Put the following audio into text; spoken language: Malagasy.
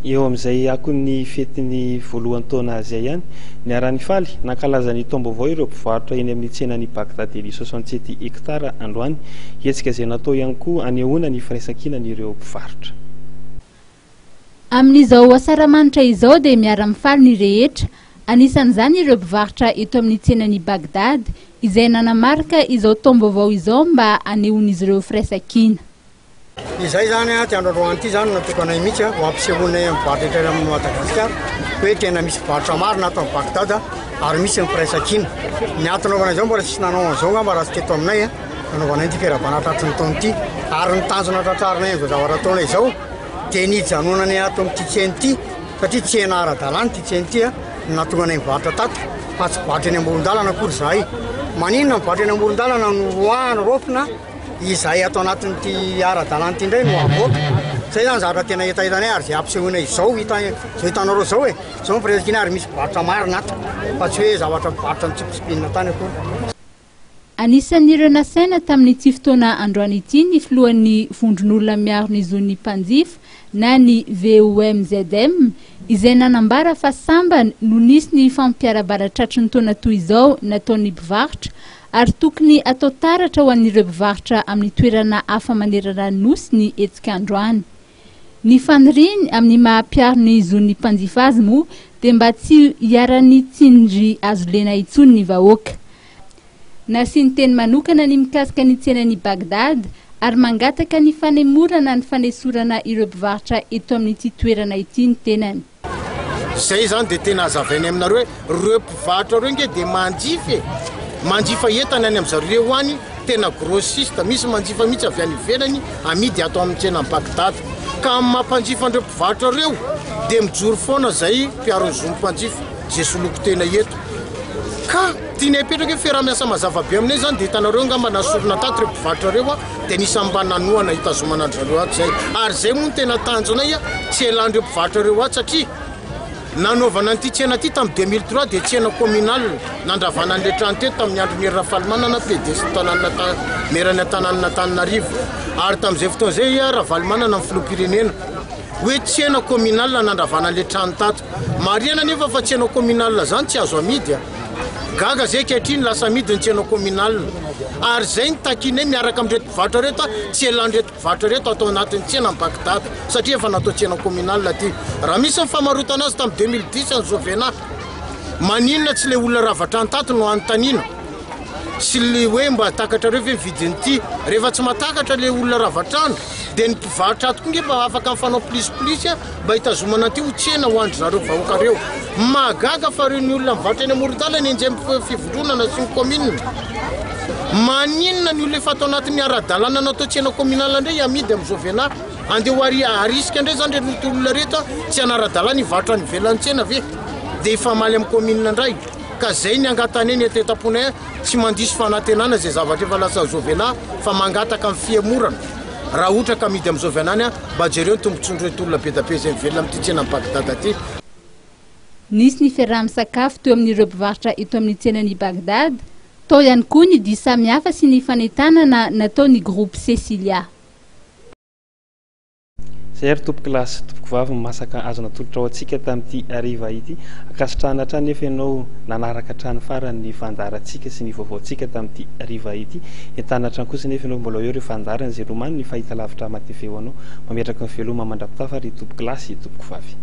Eo amin'izay akon'ny fetin'ny voalohan'ny taona izay ihany, niara-nifaly nankalaza ny taom-baovao ireo mpivarotra eny amin'ny tsenan'i Bagdadeli 67 hectares androany. Hetsika izay natao ihany koa hanehoana ny firaisankinan'ireo mpivarotra. Amin'izao asaramanitra izao dia miara-mifaly ny rehetra, anisan'izany ireo mpivarotra eto amin'ny tsenan'i Bagdad izay nanamarika izao taom-baovao izao mba hanehoan'izy ireo firaisankina. Izay izany ity andro androany ity izany natokanay mihitsy ho ampisehoanay amin'ny mpivarotra rehetra eran'i Madagasikara hoe tena misy mpivarotra marina ato amin'ny Bagdad ary misy ny firaisankina. Ny antony anaovana izao mbola tsisy nanao an'izao angamba raha tsy teto aminay nanaovanay ity fiarahabana tratry ny taona ity ary ny tanjona tratrarinay amin'izao zavatra ataonay izao dia ny hijanonanay ato amin'ity tsena ity satria tsena ara-dalàna ity tsena ity no nahatonga anay nivarotra tato fa tsy mpivarotra eny amoron-dalana akory izahay. Maninona mivarotra eny amoron-dalana no roahana, raofina? Izahay ato anatin'ity ara-dalàna ity indray no avoaka. Izay izany zavatra tena hetahetanay ary izay ampisehoana izao hita izao hitanareo izao e. Izao ny firaisankina ary misy mpivarotra marina ato fa tsy hoe zavatra mpivarotra nitsipitsipinina tany akory. Anisan'ireo nasaina tamin'ity fotoana androany ity ny filohan'ny vondron'olona miaro ny zon'ny mpanjifa na ny VOMZM izay nanambara fa sambany no nisy ny fampiarabana tratry ny taona toy izao nataon'ny mpivarotra ary tokony atao taratra ho an'ireo mpivarotra amin'ny toerana hafa manerana ny Nosy ny hetsika androany. Ny faniriany amin'ny maha mpiaro ny zon'ny mpanjifa azy moa dia mba tsy hiharan'ny tsindry azo lena intsony ny vahoaka. Nasiany teny manokana ny mikasika ny tsenan'i Bagdad ary mangataka ny fanemorana ny fanesorana ireo mpivarotra eto amin'ity toerana ity ny tenany. Zay zany de tena azavainy aminareo hoe reo mpivarotra reo nge de manjifa e! Manjifa entana any amzareo any, tena grossiste, misy manjifa mihitsy avy any ivelany amidy ato amin'ny tsenan'i Bagdad. Ka amin'ny maha mpanjifa an'ireo mpivarotra reo de mijoro foana zay mpiaro ny zon'ny mpanjifa ze soloko tena eto. Ka tianay apetraka hoe fiaraha-miasa mazava be aminay zany de hitanareo angamba nasorina tato reo mpivarotra reo a! dia anisan'ny mba nanohana hitazomana an-dry zareo ato izay. Ary izay moa no tena tanjonay, tsy hialan'ireo mpivarotra ireo ato satria nanaovana an'ity tsena ity tamin'ny 2003 dia tsena communal nandravana an'ilay trano teto tamin'ny andron'i Hery Rafalimanana PDS ny tanàna meran'ny tanànan'Antananarivo. Ary tamin'izay fotoana izay Ravalomanana ny filoham-pirenena hoe tsena communal nandravana an'ilay trano tato. Marihana anefa fa tsena communal izany tsy azo amidy. Gaga zay ankehitriny lasa amidy ny tsena communal. Ary zay no takinay miaraka amin'ireto mpivarotra ireto tsy elan'ireto mpivarotra ireto ato anatin'ny tsena ny Bagdad satria efa natao tsena communal aty. Raha misy ny famarotana azy tamin'ny 2010 any Zovena, maninona tsy ilay olona rava trano tato no anontaniana sy le hoe mba takatrareo ve ny vidin'ity? Rehefa tsy mahatakatra ilay olona rava trano dia ny mpivarotra ato koa nge mba afaka mifanao plus plus mba hitazomana an'ity ho tsena ho an-dry zareo vahoaka reo. Mahagaga fa reo ny olona mivarotra eny amoron-dalana enjehin'ny fivondronana sy ny commune. Maninona ny olona efa ato anatin'ny ara-dalàna natao tsena communal indray amidy amin'ny Jovena? Andeha ho ari arisika indray zany reto olona reto tsy hanara-dalàna hivarotra any ivelan'ny tsena ve? Dia hifamaly amin'ny commune indray. Ka zay ny angatanay ny eto-etam-ponay tsy mandiso fanantenana izay zavatra efa lasan'ny Jovena fa mangataka ny fihemorana. Raha ohatra ka amidy amin'izao avy anany mba jereo ny tombotsoan'ireto olona bedabe izay mivelona amin'ity tsenan'i Bagdad ity. Nisy ny fiaraha-misakafo teo amin'ireo mpivarotra eto amin'ny tsenan'i Bagdad, tao ihany koa ny dihy samihafa sy ny fanentanana nataon'ny Groupe Cecilia. Izay ary tompoko lahy sy tompoko vavy ny masaka azo natolotra ho antsika tamin'ity hariva ity. Ankasitrahana hatrany nefa ianao nanaraka hatrany farany ny fandaharantsika sy ny vaovaontsika tamin'ity hariva ity. Entanina hatrany kosa nefa ianao mbola ho eo ireo fandaharana izay nomanin'ny fahitalavitra Hama TV ho anao. Mametraka ny veloma mandra-pitafa ry tompoko lahy sy tompoko vavy.